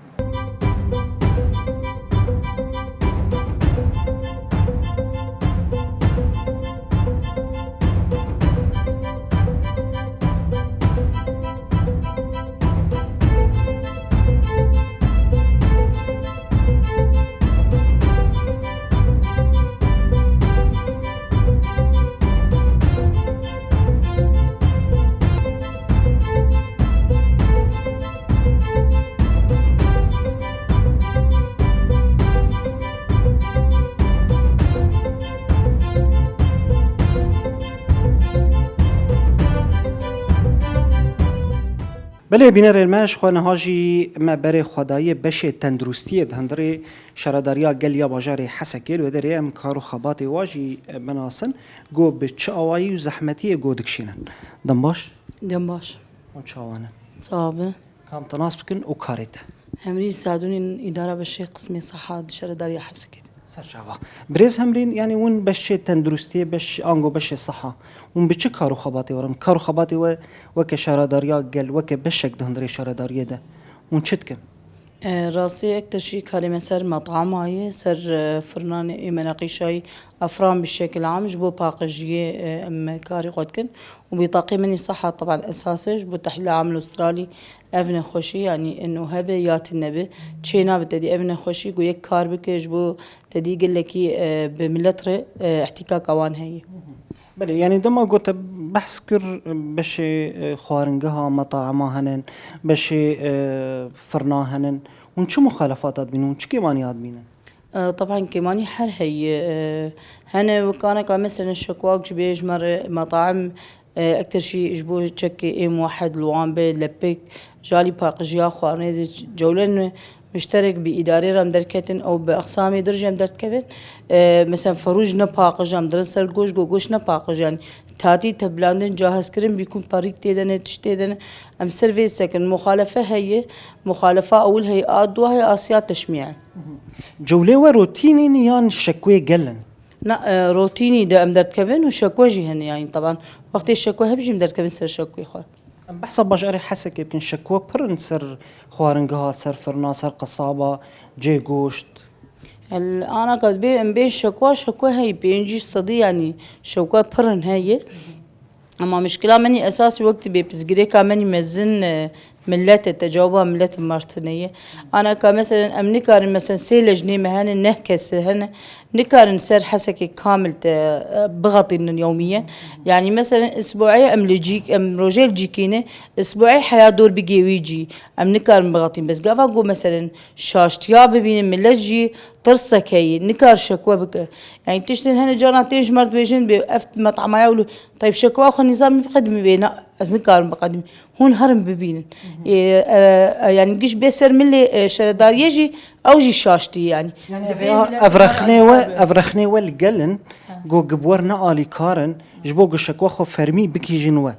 Belê bînerên me, ji xwe niha jî me berê xwe daye beşê tenduristiyê di hundirê Şaredariya Gel ya bajarê Hesekê. Li wê derê em kar û xebatê wa jî, e, binasin, ku bi çi awayî û zehmetiyê ku dikişînin. Dem baş. Dem baş. Hûn çawa ne? Çawa be? Kam te nas bikin û karê te? Hemrîn Sadûnî, îdara beşê qismê seha di Şaredariya Hesekê de. Ser çava. Birêz Hemrîn, yani hûn beşê tenduristiyê, beş, ango beşê seha, hûn bi çi kar û xebatê we re in? Kar û xebatê we weke Şaredariya Gel, weke beşek di hundirê şaredariyê de, hûn çi dikin? E, rastî ektir jî karê me ser met'ama ye, ser, e, firnanê ê me neqîşayî efran bi şekil am ji bo paqijiyê, e, em karê xwe dikin. Û bîtaqê min î seha teban esas e ji bo tehlîla amil û stralî ev nexweşî, yanî ino hebe ya tune be, çê nabe tedî ev nexweşî ku yek kar bike ji bo tedî gelekî, e, bi milet re, e, îhtîkaka wan heye. Belê, yani dema ku te behs kir, beşê, e, xwaringeha, met'ama henin, beşê, e, firna henin. Hûn çi muxalefata dibînin? Hûn çi kêmaniya dibînin? E, teban kêmanî her heye. E, hene wikaneka mesela şekwak ji bê ji me re met'am, e, ektir jî ji bo çekê ê muwehed li wan be, lepik, jalî paqijiya xwarinê de cewlen mişterek bi îdarê re em derketin, ew bi eqsamê dir jî em derdikevin. E, mesela ferûj ne paqij em dirin ser goş, go goş ne paqij, yani tatî tevbilandin, cahezkirin, bîkûn perîk tê de ne, tişt tê de ne. Em ser vê sekin. Muxalefe heye, muxalefa ewil heye, a dua heye, a siya teşmîye. Cewlê we rotînî ne yan şekwê gel in? Na, e, rotînî de em derdikevin û şekwe jî hene, yani teban wextê şekwe hebe jî em derdikevin ser şekwê xwe. Em behsa bajarê Hesekê bikin, şekwe pir in ser xwaringeha, ser firna, ser qesaba, cê goşt. El, ana ka dibê em bê şekwa, şekwe heye pêncî sedî, yani şekwe pir in heye. Ama mişkila menî esasî wek dibê pirsgirêka menî mezin, e, milet e, tecawuba milet Martinê ye. Ana ka meselen em nikarin meselen sê lejnê me hene, neh kesi hene, nikarin ser Hesekê kamil te, e, bixetînin yewmiyen. Yani meselen isbuê em li cîk, em rojê li cîkî ne, isbuê heya dor bigê wî cî. Em nikarin bixetîn. Bes gava ku meselen şaştiya bibînin, milet jî tirsek heye, nikar şekwe bike. Yani tiştên hene carna tên ji me re dibêjin bê ev met'amaya û li, tayb şekwa xwe nîzamî biqedimî bê, na, Ez nikarim biqedimînim. Hûn herin bibînin. Ê, e, e, yani giş bê ser milê, e, şaredariyê jî, ew jî şaş tî yani. Yani Divê ev, millet ev rexnê we, ev rexnê we li gel in, Ha. Go gi bi we re ne alîkar in, ji bo gi şekwa xwe fermî bikîjin we.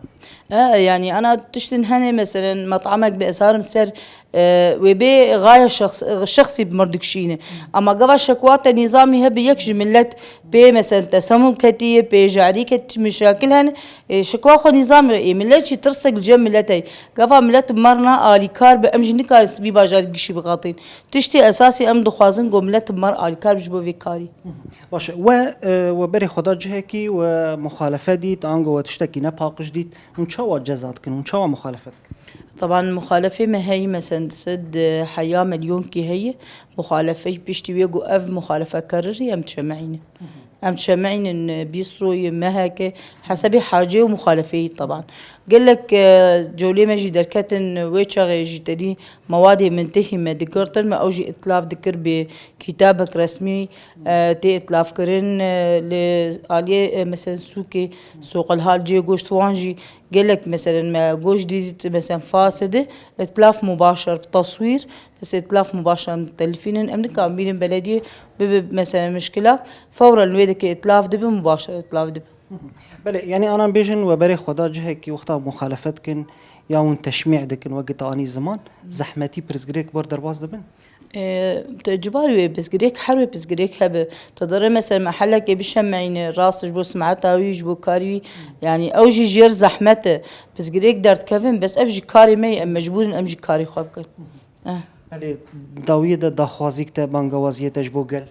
E, yani ana tiştin hene, meselen, met'amek bi esarim ser, e, wê bê gaya şexs-, şexsî bi mir dikşîne. Ama gava şekwa te nîzamî hebe yek ji millet pê, meselen, tesemû ketiye, pê jarî ket, muşakil hene. E, şikwa xwe nîzamê, e, millet jî tirsek li cem millet heye. Gava millet bi me re ne alîkar be, em jî nikarin vî bajarî gişî bixatîn. Tiştê esasî em dixwazin ku millet bi me re alîkar be ji bo vê karî. Baş e, we, e, we berê xwe da cihekî we muxalefe dît, ango we tiştekî nepaqij dît, hûn çawa ceza dikin, hûn çawa muxalefet dikin? Teban muxalefê me heye, meselen, di heya milyonkî heye, muxalefeyî piştî wê ku ev muxalefekarî em diçemeyînin. Em diçemeyînin, e, bîst rojî, meheke, hesebê hacê û muxalefeyî teban. Gelek, e, colê me jî derketin, wê çaxê jî tedî mewadê mintehî me digirtin, me ew jî îtilaf dikir bi kitabek resmî, e, tê îtilafkirin, e, li aliyê, e, meselen sûkê, sûqil hal cê goşt wan jî gelek, meselen me goşt dît, meselen fasidi, îtilaf mubaşer bi teswîr, Bes îtilaf mubaşer em telifînin, em nikarin bînin belediyê bibe, mesela, mişkila, fewren wê dike îtilaf dibe, mubaşer îtilaf dibe. Belê, yani anan bêjin we berê xwe da cihekî wexta muxalefet dikin ya hûn teşmî dikin wekî te anî ziman, zehmetî pirsgirêk ber derbas dibin? E, te cibar wê pirsgirêk, her wê pirsgirêk hebe. Te dere, mesela, mehelekê bişemeyne, rast ji bo simeta wî, ji bo karî wî, yani ew jî jêr zehmet e. Pirsgirêk derdikevin, bes ev jî karê me ye, em mecbûr in, em jî karê xwe bikin. Eh. Belê, dawiyê de daxwazîk te, bangawaziyê te ji bo gel?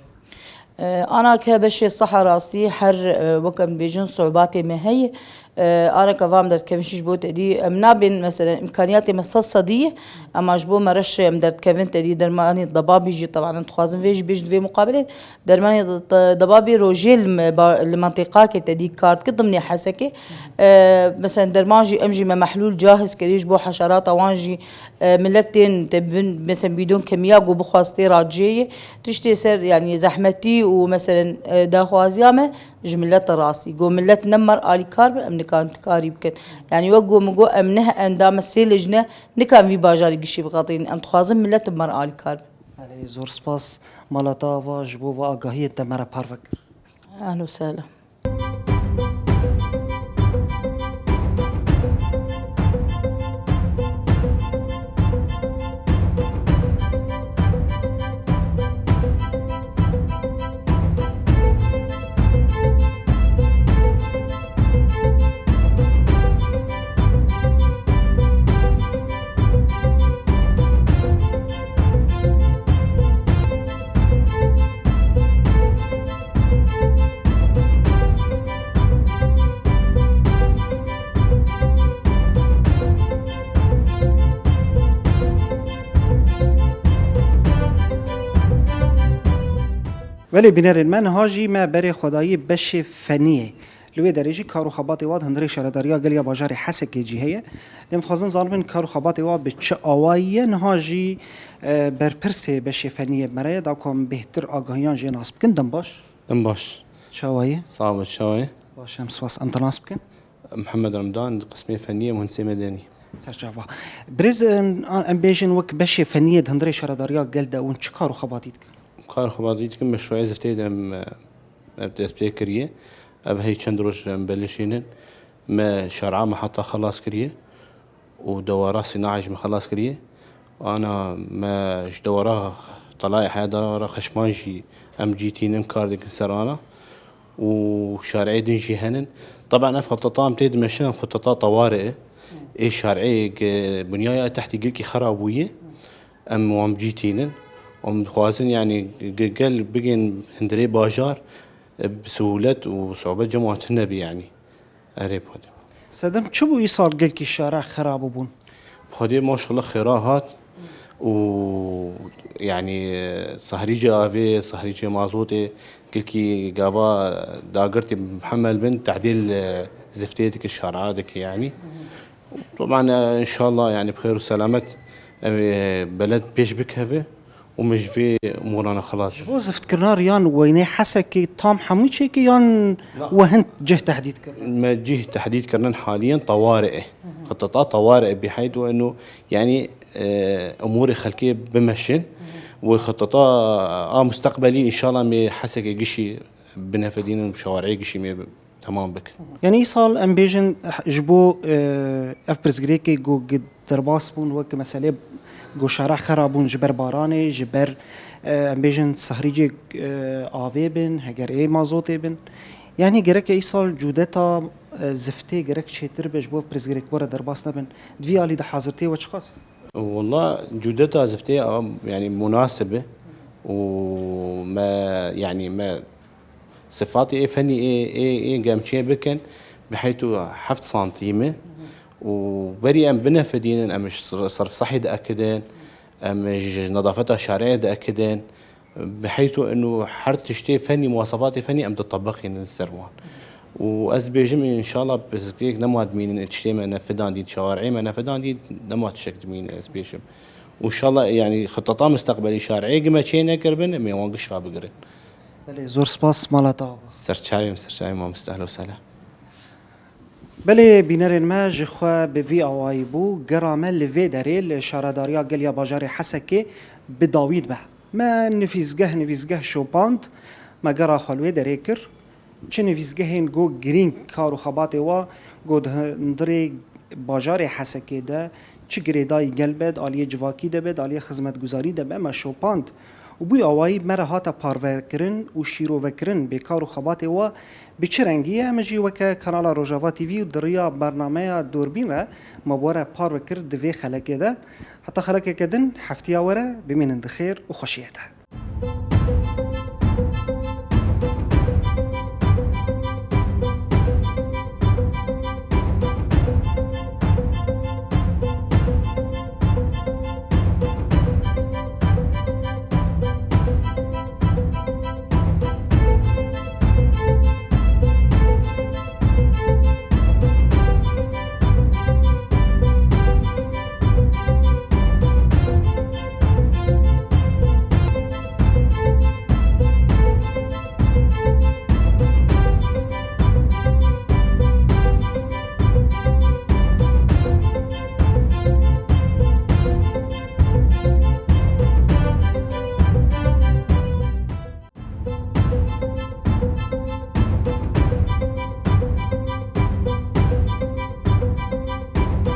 Eh, ana ke beşê seha rastî her, eh, wek em dibêjin, subatê me heye. Eh, ana ke vam derdikevin şî ji bo te dî, em nabên, mesela, îmkaniyatê me sed sedî ye, ema ji bo me reş em derdikevin te dî dermanê debabî jî, teban em dixwazin vê jî bêjin vê muqabilê, dermanê de-, de-, debabî rojê li me-, ba-, li mentiqakê te dî kar dike, dimnê Hesekê. Eh, mesela, derman jî em jî me mehlûl cahiz kirî ji bo heşerata wan jî, E, millet tên te bin, mesela bîdon kemiya ku bixwaz tê raciyê. Tiştê ser, yani zehmetî û, meselen, e, daxwaziya me ji millet rastî. Ku millet ne mer alîkar be, em nikan karî bikin. Yani wek ku min got, em neh endame sê lijne nikan vî bajarî gişî biqetînin. Em dixwazin millet bi mer alîkar be. Belê, zor spas mala te ava ji bo va agahiyê te me re parve kir. Ehlen û sehlen. Belê bînerên me, niha jî me berê xwedayî beşê feniyê. Li wê derê jî kar û xebatê wa di hundirê şaredariya gel ya bajarê Hesekê jî heye. Lê em dixwazin zanibin kar û xebatê wa bi çi awayî ye. Niha jî, e, berpirsê beşê feniyê bi me re ye, da ku em bêhtir agahiyan jê nas bikin. Dem baş. Em baş. Çawa ye? Sağ ol, çawa ye? Baş, em spas. Em te nas bikin? Mihemed Remdan, di qismê feniyê, muhendisê medenî. Serçava. Birêz, em, em bêjin wek beşê feniyê di hundirê şaredariya gel de hûn çi kar û xebatî dikin? Kar û xebatî dikin, meşruê ziftê de em, em dest pê kiriye. Ev hey çend roj em belişînin. Me şer'a me heta xelas kiriye. û dewara Sînaê jî me xelas kiriye. Ana me ji dewara Telayê heya dewara Xeşman jî em cî tînin kar dikin ser ana û şareyê din jî henin. Teban ev xuteta em tê dimeşin, em xuteta teware e. Ê şareyê ge-, bunyaya tehtî gilkî xera bûye. Em wan cî tînin. Em dixwazin, yanî, ge-, gel bigên hundirê bajar, e, bi sihûlet û sobet cem wan tune bî, yanî. Erê, bi Xwedê. Sedem, çi bû îsal gelkî şara xera bûbûn? Bi Xwedê maşallah xêra hat û, yanî, sahrîcê avê, sahrîcê mazotê, gelkî gava dagirtî mihemel bin, tehdîl, e, ziftê dike, şara dike, yanî. Teban, e, înşallah, yanî, bi xêr û selamet, em, e, beled pêş bikeve û me ji vê morana xilas. Ji bo ziftkirina riyan weynê Hesekê tam hemû çêkê yan we hin cih tehdîd kirin? Me cih tehdîd kirin haliyen taware e. Xiteta taware e biheyt û eno yani e, umûrê xelkê bimeşin. Wê xiteta a mustaqbelî înşallah me Hesekê gişî binefedînin û şawareyê gişî me temam bikin. Yani îsal em bêjin ji bo e, ev pirsgirêkê ku derbas bûn wek meselê ku şara xera bûn ji ber baranê, ji ber e, em bêjin sahrîcê e, avê bin, heger ê mazotê bin. Yani gereke îsal cûdeta e, ziftê gerek çêtir be ji bo pirsgirêk bore derbas nebin. Di vî alî de hazirtiyê we çiqas? Walla cûdeta ziftê a, yani munasib e û me yani me sifatê ê fenî ê ê ê gemçê bikin bi heytu heft santîm e û berî em binefidînin em ji sirf sehî diekidin, em ji nedafeta şareyê diekidin. Bi heytu inu her tiştê fenî, muwasefatê fenî em ditebiqînin ser wan. Û ez bêjim, înşallah pirsgirêk nema dimînin, ê tiştê me nefidandî, çawareyê me nefidandî, nema tiştek dimînin ez bêjim. Û înşallah, yani xiteta mustaqbelî şareyê gi me çê nekiribin, em ê wan gişa bigirin. Belê, zor spas, mala te ava. Serçavê min, serçavê mamoste, ehlo sela. Belê bînerên me ji xwe bi vî awayî bû. Gera me li vê derê li Şaredariya Gel ya Bajarê Hesekê bi dawî dibe. Me nivîsgeh nivîsgeh şopand, me gera xwe li wê derê kir. Çi nivîsgehên got girîng kar û xebatê wa got di hundirê bajarê Hesekê de çi girêdayî gel be, di aliyê civakî de be, di aliyê xizmetguzarî de be, me şopand. Û bûyî awayî me re hate parvekirin û şîrovekirin bê kar û xebatê wa bi çi rengî ye. Em jî weke Kanala Rojava T V û di riya bernameya Dorbîn re me bi we re parve kir di vê xelekê de. Heta xelekeke din heftiya were bimînin di xêr û xweşiyê de.